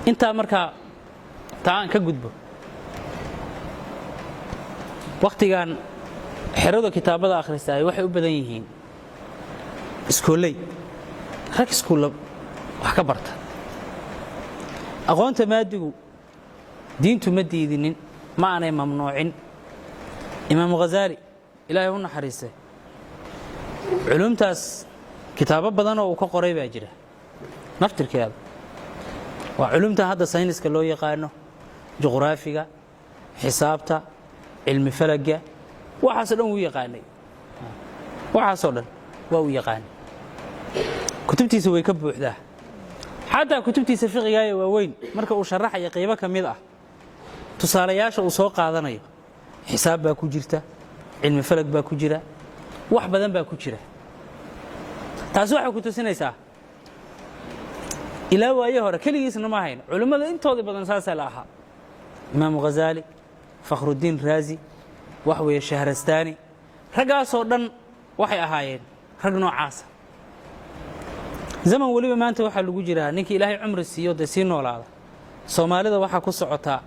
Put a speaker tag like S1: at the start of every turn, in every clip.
S1: Intaa markaa taa aan ka gudbo, wakhtigan xerada kitaabada akhristaay waxay u badan yihiin iskooley, rag iskuulla wax ka barta. Aqoonta maadigu diintu ma diidinin, ma aanay mamnuucin. Imaamu Ghazaali, Ilaahay u naxariistay, culuumtaas kitaabo badan oo uu ka qoray baa jira. Naftirkeeda waa culuumtan hadda sayniska loo yaqaano, juqraafiga, xisaabta, cilmi falaga, waxaasoo dhan wuu yaqaanay. Waxaasoo dhan waa uu yaqaanay, kutubtiisa way ka buuxdaa. Xataa kutubtiisa fiqigaayo waaweyn, marka uu sharaxayo qaybo ka mid ah, tusaalayaasha uu soo qaadanayo xisaab baa ku jirta, cilmi falag baa ku jira, wax badan baa ku jira. Taasi waxay ku tusinaysaa ilaa waaye hore keligiisna ma ahayn, culimmada intoodii badan saasaa la ahaa. Imaamu Ghazaali, Fakhrudiin Raazi, wax weeye Shahrastaani, raggaasoo dhan waxay ahaayeen rag noocaasa. Zaman weliba maanta waxaa lagu jiraa ninkii Ilaahay cumri siiyo dee sii noolaada. Soomaalida waxaa ku socotaa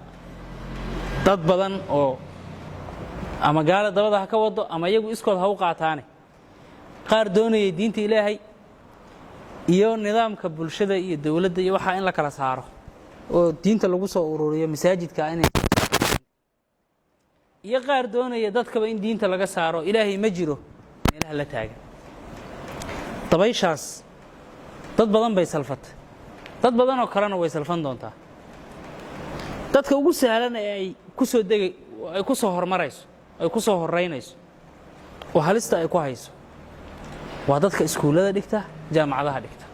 S1: dad badan oo ama gaala dabada ha ka wado ama iyagu iskood ha u qaataane, qaar doonayay diinta Ilaahay iyo nidaamka bulshada iyo dowladda iyo waxaa in la kala saaro oo diinta lagu soo ururiyo masaajidka inay, iyo qaar doonaya dadkaba in diinta laga saaro, Ilaahay ma jiro meelaha la taagan. Dabayshaas dad badan bay salfatay, dad badan oo kalena way salfan doontaa. Dadka ugu sahlan ee ay ku soo degay, ay ku soo hormarayso, ay ku soo horeynayso oo halista ay ku hayso waa dadka iskuullada dhigta, jaamacadaha dhigta.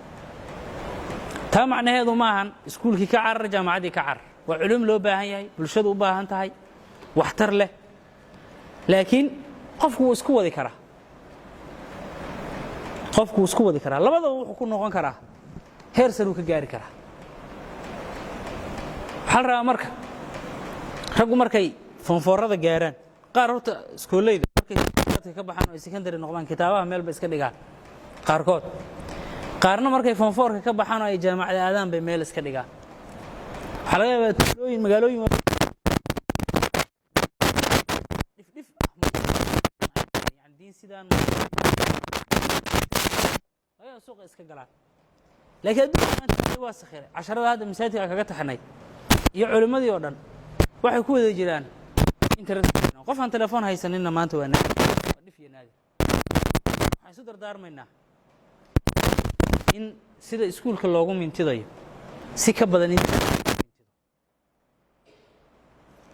S1: Taa macnaheedu maahan iskuulkii ka carar, jaamacaddii ka carar. Waa culum loo baahan yahay, bulshadu u baahan tahay, waxtar leh, laakiin qofku wuu isku wadi karaa. Qofku wuu isku wadi karaa labadaba, wuxuu ku noqon karaa heer saruu ka gaari karaa. Waxaa la rabaa marka raggu markay foonfoorada gaaraan, qaar horta iskooleyda markay ka baxaan oo ay secondary noqdaan, kitaabaha meel bay iska dhigaan qaarkood. Qaarna markay foonfoorka ka baxaan oo ay jaamacada aadaan bay meel iska dhigaan. Waxaa laga yaabaa tuulooyin, magaalooyin dhifdhif ah, yani diin sidaan laga yaaba suuqa iska galaan. Laakiin adduunka maanta waa sakhiray. Casharada hadda masaajidka kaga taxnay iyo culimmadii oo dhan waxay ku wada jiraan internet. Qof aan telefoon haysaninna maanta waa naadir, waa dhif iyo naadir. Waxaan isu dardaarmaynaa in sida iskuulka loogu mintidayo si ka badan in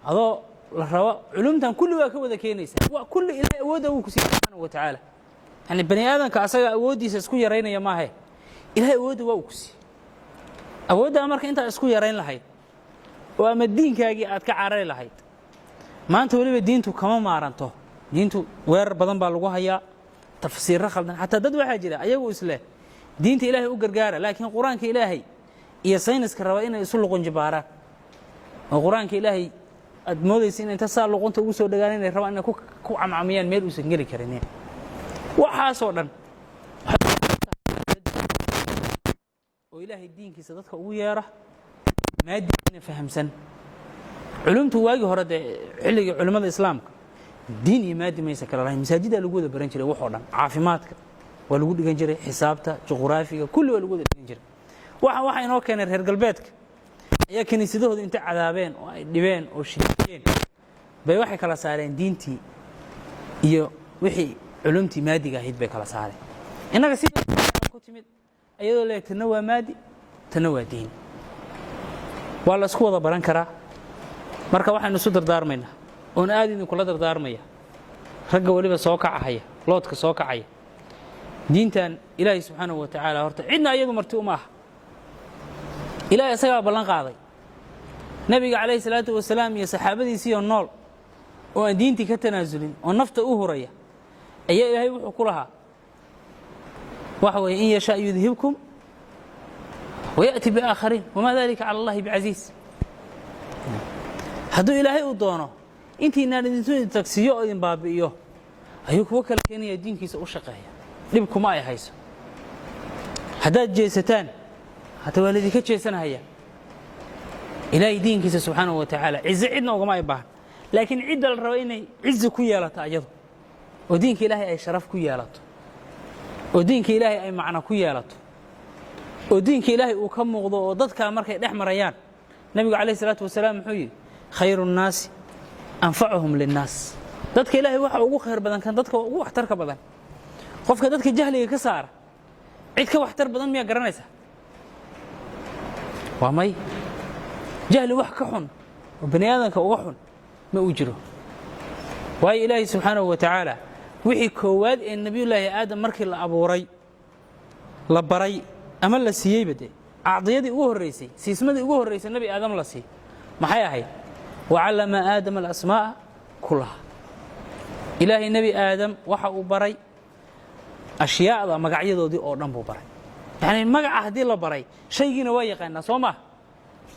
S1: adoo la rabo culumtan kulli waa ka wada keenaysaa. Waa kulli Ilaahay awoodda wuu ku siiyey subxaanahu wa tacaala. Yani bani aadamka asaga awooddiisa isku yaraynaya maahe, Ilahay awoodda waa uu ku siiyey. Awooddaa marka intaad isku yarayn lahayd oo ama diinkaagii aad ka carari lahayd, maanta weliba diintu kama maaranto. Diintu weerar badan baa lagu hayaa, tafsiirro khaldan. Xataa dad waxaa jira ayagu isleh diinta Ilaahay u gargaara, laakiin Qur-aanka Ilaahay iyo sayniska raba inay isu luqunjibaaraan, oo Qur-aanka Ilaahay aad moodaysa in inta saa luqunta ugu soo dhagaan inay rabaan inay ku camcamiyaan meel uusan geli karin. Waxaasoo dhan oo Ilaahay diinkiisa dadka ugu yeera, maadiina fahamsan culumtu. Waagii hore dee xilligii culimmada islaamka diin iyo maadi maysa kala lahayn. Masaajiddaa lagu wada baran jiray waxoo dhan. Caafimaadka waa lagu dhigan jiray, xisaabta, juqraafiga, kulli waa lagu wada dhigan jiray. Waxa inoo keenay reer galbeedka ayaa kiniisadahooda inta cadaabeen oo ay dhibeen oo shirkiyeen bay waxay kala saareen diintii iyo wixii culumtii maadiga ahayd bay kala saareen. Innaga sida ku timid iyadoo leeg, tanna waa maadi, tanna waa diin, waa la isku wada baran karaa. Marka waxaynu isu dardaarmaynaa oon aad idinkula dardaarmaya, ragga weliba soo kacahaya, loodka soo kacaya, diintan Ilaahay subxaanahu wa tacaala horta cidna iyadu marti uma aha. Ilaahay isagaa ballan qaaday. Nebiga calayhi salaatu wasalaam iyo saxaabadiisiioo nool oo aan diintii ka tanaasulin oo nafta u huraya ayaa Ilaahay wuxuu ku lahaa, waxa weeye: "In yashaa yudhibkum wayaأti biaakhariin wamaa dalika cala Allahi bicasiis." Hadduu Ilaahay uu doono intiinaan idintu tagsiiyo oo idin baabi'iyo ayuu kuwo kala keenaya diinkiisa u shaqeeya. Dhib kuma ay hayso haddaad jeesataan, hata waa laydinka jeesanahaya. Ilaahay diinkiisa subxaanahu wa tacaala cize cidna ugama ay baahan, laakiin cidda la rabo inay cizi ku yeelato ayadu oo diinka Ilaahay ay sharaf ku yeelato oo diinka Ilaahay ay macno ku yeelato oo diinka Ilaahay uu ka muuqdo oo dadkaa markay dhex marayaan, Nebigu calayh isalaatu wasalaam muxuu yidhi? "Khayru nnaasi anfacuhum linnaas." Dadka Ilaahay waxa ugu khayr badan kan dadka ugu waxtarka badan. Qofka dadka jahliga ka saara, cid ka waxtar badan miyaa garanaysa? Waa may. Jahli wax ka xun oo bani aadamka uga xun ma uu jiro, waayo Ilaahay subxaanahu wa tacaala wixii koowaad ee Nebiyullaahi Aadam markii la abuuray la baray ama la siiyeyba, dee acdiyadii ugu horraysay, siismadii ugu horraysay Nebi Aadam la siiyey maxay ahayd? "Wacallama Aadama alasmaa'a kullaha." Ilaahay Nebi Aadam waxa uu baray ashyaada magacyadoodii oo dhan buu baray. Yacni magaca haddii la baray, shaygiina waa yaqaanaa, soo maa?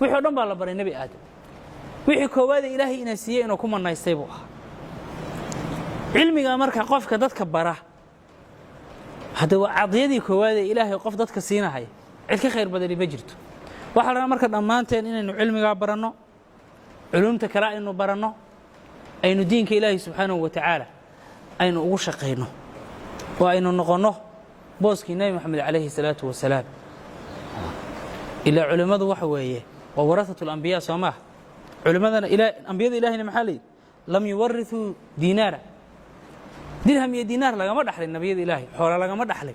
S1: Wixii o dhan baa la baray Nebi Aadam. Wixii koowaada Ilaahay inaa siiyey inuu ku manaystay buu ahaa cilmiga. Marka qofka dadka bara hadda waa cadiyadii koowaad ee Ilaahay qof dadka siinahaya, cid ka khayr badani ma jirto. Waxaa la rabaa marka dhammaanteen inaynu cilmigaa baranno, culumta kale aynu baranno, aynu diinka Ilaahay subxaanahu wa tacaala aynu ugu shaqayno oo aynu noqonno booskii Nebi Moxamed calayhi salaatu wasalaam. Ilaa culimmadu waxa weeye waa warathatu alambiyaa, soo maaha? Culimmadana ambiyada Ilahayna maxaa layidhi? "Lam yuwarithuu diinaara." Dirham iyo diinaar lagama dhaxlin nabiyada Ilaahay, xoola lagama dhaxlin.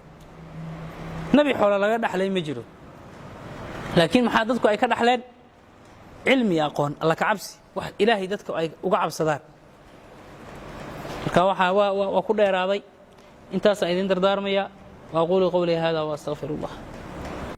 S1: Nebi xoola laga dhaxlay ma jiro, laakiin maxaa dadku ay ka dhaxleen? Cilmi, aqoon, Alla ka cabsi, wax Ilaahay dadku ay uga cabsadaan. Marka waxaa waa ku dheeraaday, intaasaan idin dardaarmaya. Wa aquulu qowlii hada wa astaqfir Allah.